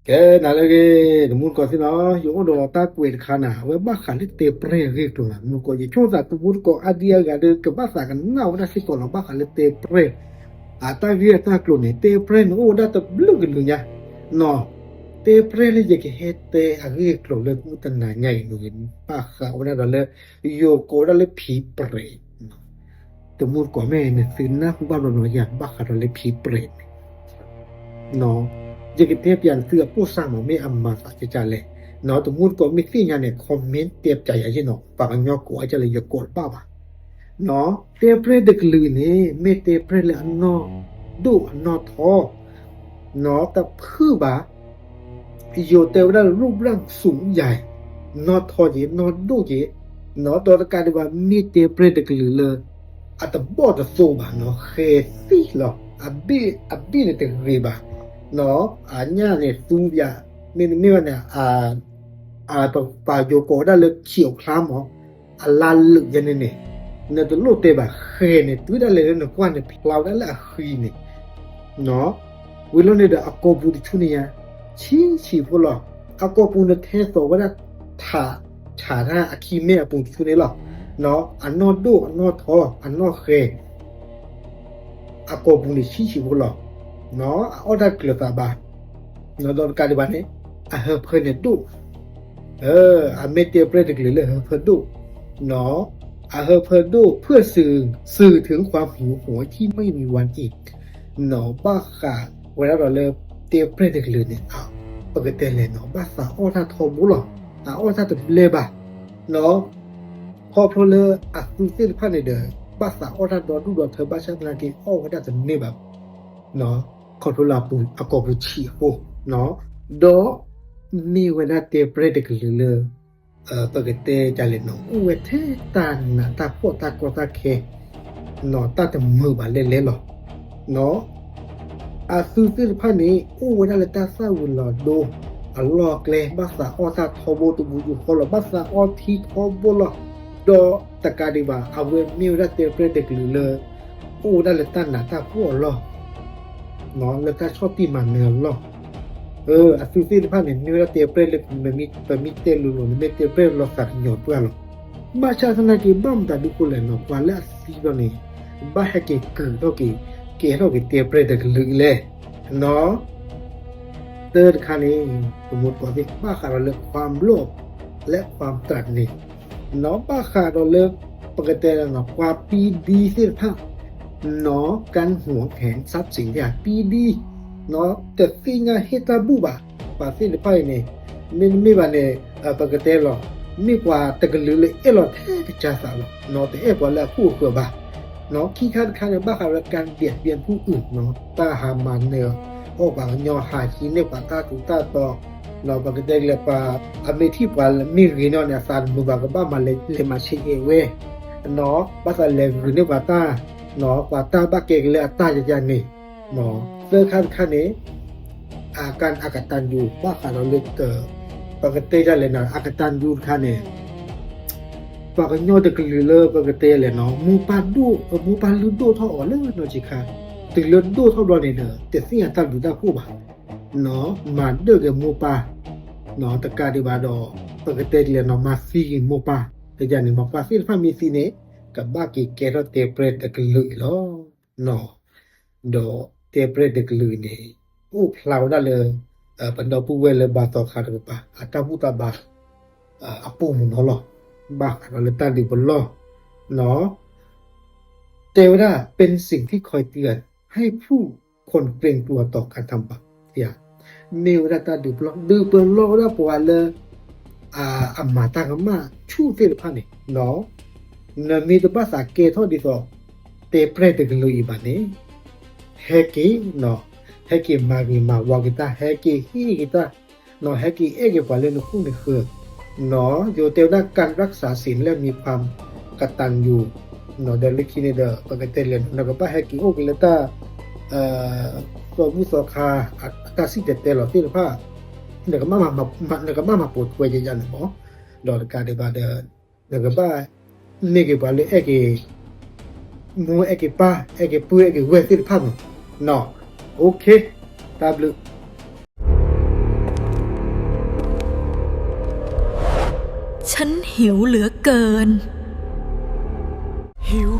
ကဲ နၤလၢအဂ့ၤ တမူတကိးသ့ၣ်နီၤ, ယအိၣ်ဒီးတၢ်ကွဲးတခါနၤ အဝဲဘၣ်ဃးလၢတဲပြဲၢ်အဂ့ၢ်အကျိၤနၤ, တမူတကိး ယဆိကမိၣ်သးတမူတကိးအါဒံအါဂၤဒီး ကဘၣ်သးကနၣ်ဝဲဒၣ်စ့ၢ်ကီးလီၤ ဘၣ်ဃးလၢတဲပြဲၢ် အတၢ်ဂ့ၢ်အတၢ်ကျိၤန့ၣ်, တဲပြဲၢ်န့ၣ်အိၣ်ဝဲဒၣ်တဘျုးကလုာ်ညါနီၤ. တဲပြဲၢ်လၢယကဟဲတဲအဂ့ၢ်အကျိၤလၢမုၢ်တနၤညါအံၤန့ၣ် ဘၣ်ဃးဝဲဒၣ်ဒီးလၢ ယိၤကိးဝဲဒၣ်လၢဖံပြဲး တမူတကိး မ့ၢ်နသုနၢ်ဟူဘၣ်ဘျီနီၤ ယၤဘၣ်ဃးဒီးလၢဖံပြဲးန့ၣ်, ယကတဲပျးနသုအပိၢ်စၢ်မး မ့ၢ်အမၤသးကကလဲၣ်နီၤ, တမူတကိးမ့ၢ်သ့ၣ်ညါန့ၣ် comment တဲပျးယၤယ့ၣ်နီၤ, ပှၤကညီကိးအကလဲၣ် ယကိးတဘၣ်ဘၣ်နီၤ. တဲပြဲၢ်တကလုာ်န့ၣ် မ့ၢ်တဲပြဲၢ်လၢအနီၢ်ဒိၣ်အနီၢ်ထီ နီၤ တဖုၣ်ဘၣ်, ယိၤတဲဝဲဒၣ်လၢ รูปร่างสูงใหญ่ နီၢ်ထီက့ၤ နီၢ်ဒိၣ်က့ၤနီၤ, ဒီးတကးဒံးဘၣ် မ့ၢ်တဲပြဲၢ်တကလုာ်လၢ အတဘီၣ်တသိဘၣ်နီၤ, ဃဲၤသံလီၤ, အဘ့ၣ် အဘ့ၣ်န့ၣ်တဂ့ၤဘၣ်နီၤ, အညၣ်န့ၣ်သူပျး, မ့တမ့ၢ်ဘၣ်န့ၣ် ပပာ်ယိၤကိးဝဲဒၣ်လၢ ขียวคล้ำ မး အလါလုာ်ယဲန့ၣ်န့ၣ်, နတလိၣ်တဲဘၣ် ဃဲၤန့ၣ် တုၤဒၣ်လဲာ်လၢနကွၢ်န့ၣ် ဖျါဝဲဒၣ်လၢအဃံန့ၣ်နီၤ, ဝံၤလီၤန့ၣ်ဒီးအကိာ်ပူၤတဆူန့ၣ်ယါ ဆံးဆံးဖိလီၤ, အကိာ်ပူၤန့ၣ်ထဲသိးဝဲဒၣ် ထး, ထးတၢ်အခံမ့ၢ်အပူၤတဆူန့ၣ်လီၤ, အနီၢ်ဒိၣ်အနီၢ်ထီ အနီၢ်ဃဲၤ အကိာ်ပူၤန့ၣ်ဆံးဆံးဖိလီၤ, အအီၣ်တၢ်ကျၢၤသးဘၣ်, ဒီးတကးဒံးဘၣ်န့ၣ် အဟၢဖၢန့ၣ်ဒိၣ်, အမ့ၢ်တဲပြဲၢ်တကလုာ်လၢဟၢဖၢဒိၣ်နီၤ, အဟၢဖၢဒိၣ် เพื่อสื่อ สื่อถึงความหิวโหยที่ไม่มีวันอิ่มနီၤ, ဘၣ်ဃးဝဲဒၣ်ဒီးလၢတဲပြဲၢ်တကလုာ်န့ၣ် ပကတဲလဲၣ်နီၤ ဘၣ်သးအီၣ်တၢ်ထီဘိလီၤ, အအီၣ်တၢ်တဘျဲဘၣ်နီၤ, ခီဖျိလၢအသုသ့ၣ်တဖၣ်န့ၣ်ဒီး ဘၣ်သးအီၣ်တၢ်ဒီဒူၣ်ဒီထၢ ဘၣ်ဆၣ်သနာ်က့အီၣ်ဝဲဒၣ်တန့ၢ်ဘၣ် ခီဖျိလၢအပူၤ အကိာ်ပူၤဆံးအဃိနီၤ, ဒီးမ့ၢ်ဝဲဒၣ်တဲပြဲၢ်တကလုာ်လၢ ပကတဲဒ်လဲၣ်နီၤ အိၣ်ဝဲထဲတၢ်နးတၢ်ဖှီၣ်တၢ်ကီတၢ်ခဲ နီၤတၢ်တမုာ်ဘၣ်လဲၣ်လဲၣ်လီၤနီၤ, အသုသ့ၣ်တဖၣ်န့ၣ် အိၣ်ဝဲဒၣ်လၢတၢ်သၣ်ဝံၤလီၤဒိ အလီၢ်အကျဲ ဘၣ်သးအီၣ်တၢ်ထီဘိတဘူးယူၤဃီလီၤ, ဘၣ်သးအီထံထီဘိလီၤ, ဒီးတကးဒံးဘၣ် အဝဲမ့ၢ်ဝဲဒၣ်တဲပြဲၢ်တကလုာ်လၢ အိၣ်ဝဲဒၣ်လၢတၢ်နးတၢ်ဖှီၣ်အလီၢ် လၢတၢ်ဆီၣ်တံၢ်မၤနၢၤအလီၢ်, အသုသ့ၣ်တဖၣ်န့ၣ် မ့ၢ်ဝဲဒၣ်တဲပြဲၢ်လၢ ပမ့ၢ်တဲလိၤလိၤန့ၣ် မ့ၢ်တဲပြဲၢ်လီၤသးကညီၤပှၢ်လီၤ, ဘၣ်ဆၣ်သနာ်က့ ဘၣ်မတၤဒုးဃိလဲၣ်နီၤ ပှၤလၢအသံဘျီန့ၣ် ဘၣ်ဟဲက့ၤကုာ်ထီၣ်က့ၤ ကဲထီၣ်က့ၤတဲပြဲၢ်တကလုာ်လဲၣ်နီၤ တၢ်တခါန့ၣ် ပမ့ၢ်ကိးသ့ၣ် ဘၣ်ဃးဒီးလၢ ความโลภ และความตระหนี่ နီၤ ဘၣ်ဃးဒီးလၢ ပကတဲလၢ ပှၤပံဒံသ့ၣ်တဖၣ် နီၤ การหวงแหนทรัพย์สิน ပံဒံ နီၤ တသ့ၣ်ညါဟ့ၣ်တၢ်ဘူၣ်ဘၣ် ပှၤသ့ၣ်တဖၣ်အံၤန့ၣ် မ့တမ့ၢ်ဘၣ်န့ၣ် ပကတဲလီၤ မ့ၢ်ပှၤတကလုာ်လၢအဲၣ်လီၤထဲကစၢ်သးလီၤ နီၤ တအဲၣ်ပှၤလၢအခိၣ်အဃၢၤဘၣ် နီၤ ခံခါတခါန့ၣ် ဘၣ်ဃးဒီး การเบียดเบียนผู้อื่น နီၤ တၢ်ဟးမၤနၢၤအီၣ်ပှၤကညီ ဟးဟံးန့ၢ်ပှၤတၢ်ထူးတၢ်တီၤ နီၤ ပကတဲကလဲၤပှၤ အမ့ၢ်ထံၣ်ပှၤမ့ၢ်ဂ့ၤန့ၢ်န့ၣ် အသးတမုာ်ဘၣ် ကဘၣ်မၤလဲၤ လဲၤမၤဆဲးအဲၣ်ဝဲ နီၤ ဘၣ်သးလဲၤဂုာ်န့ၢ်ပှၤတၢ် နီၤ ပှၤတၢ်ဘၣ်ကဲကလဲအတၢ်ယၤယၤန့ၣ် နီၤ သၢခါတခါန့ၣ် အကတၢၢ်ယူၤ ဘၣ်ဃးဒီးလၢ ပကတဲဒ်လဲၣ်နီၤ အကတၢၢ်ယူၤတခါန့ၣ် ပှၤကညီတကလုာ်လၢပကတဲလဲၣ်နီၤ မိၢ်ပၢ်ဒိၣ် မိၢ်ပၢ်လုၢ်ဒိၣ်ထီၣ်အီၤလၢနီၢ်ဆံးခါ တုၤလၢဒိၣ်ထီၣ်ဘျီန့ၣ်ဒီး တသ့ၣ်ညါတၢ်ဘျုးတၢ်ဖှိၣ်ဘၣ် နီၤ မၤဒၢၣ်က့ၤမိၢ်ပၢ် နီၤ တကးဒံးဘၣ်ဒီး ပကတဲဒ်လဲၣ်နီၤ မၤသံက့ၤမိၢ်ပၢ် တယၤန့ၣ် ပှၤသ့ၣ်တဖၣ်မ့ၢ်သံန့ၣ် ကဘၣ်က့ၤကဲထီၣ်တဲပြဲၢ်တကလုာ်အံၤလီၤ နီၤ ဒီးတဲပြဲၢ်တကလုာ်အံၤန့ၣ် အိၣ်ဖျါဝဲဒၣ်လၢ ပဒီပုၢ်ဝဲၢ်လၢဘါသီခါတကပၤ အတၢ်ဘူၣ်တၢ်ဘါ အပူၤမုၢ်နီၤလီၤ ဘၣ်ဃးဒီးလၢတၢ်ဒုးပလီၢ် နီၤ တဲဝဲဒၣ် เป็นสิ่งที่คอยเตือนให้ผู้คนเกรงกลัวต่อการทำบาป မ့ၢ်ဝဲဒၣ်တၢ်ဒုးပလီၢ် ဒုးပလီၢ်ဝဲဒၣ်ပှၤလၢ အမၤတၢ်ကမၣ်ဆူၣ်သ့ၣ်တဖၣ်န့ၣ် နီၤ နမ့ၢ်တဘၣ်သးကဲထီၣ်ဒ်သိး တဲပြဲၢ်တကလုာ်အံၤဘၣ်န့ၣ် ဟဲက့ၤ နီၤ ဟဲက့ၤမၤဂ့ၤမၤဝါက့ၤတၢ် ဟဲက့ၤဟ့ၣ်က့ၤတၢ် နီၤ ဟဲက့ၤအဲၣ်က့ၤပှၤလၢနခိၣ်နဃၢၤ နီၤ ယိၤတဲဝဲဒၣ် การรักษาศีลและมีความกตัญญู နီၤ ဒီးလၢခံန့ၣ်ဒီး ပကတဲလဲၣ် နကဘၣ်ဟဲက့ၤအိၣ်က့ၤလၢတၢ် သီဘူၣ်သီခါ အတၢ်စံၣ်တဲၤတဲလီၤသ့ၣ်တဖၣ် နကဘၣ်မၤပိာ်ထွဲယၤယၤန့ၣ်မး ဒီးတကးဒံးဘၣ်ဒီး နကဘၣ်မ့ၢ်က့ၤပှၤလၢအဲၣ်က့ၤ မိၢ်အဲၣ်က့ၤပၢ် အဲၣ်က့ၤပုၢ်အဲၣ်က့ၤဝဲၢ်သ့ၣ်တဖၣ်မး နီၤ OK တၢ်ဘျုး ฉันหิวเหลือเกิน หิว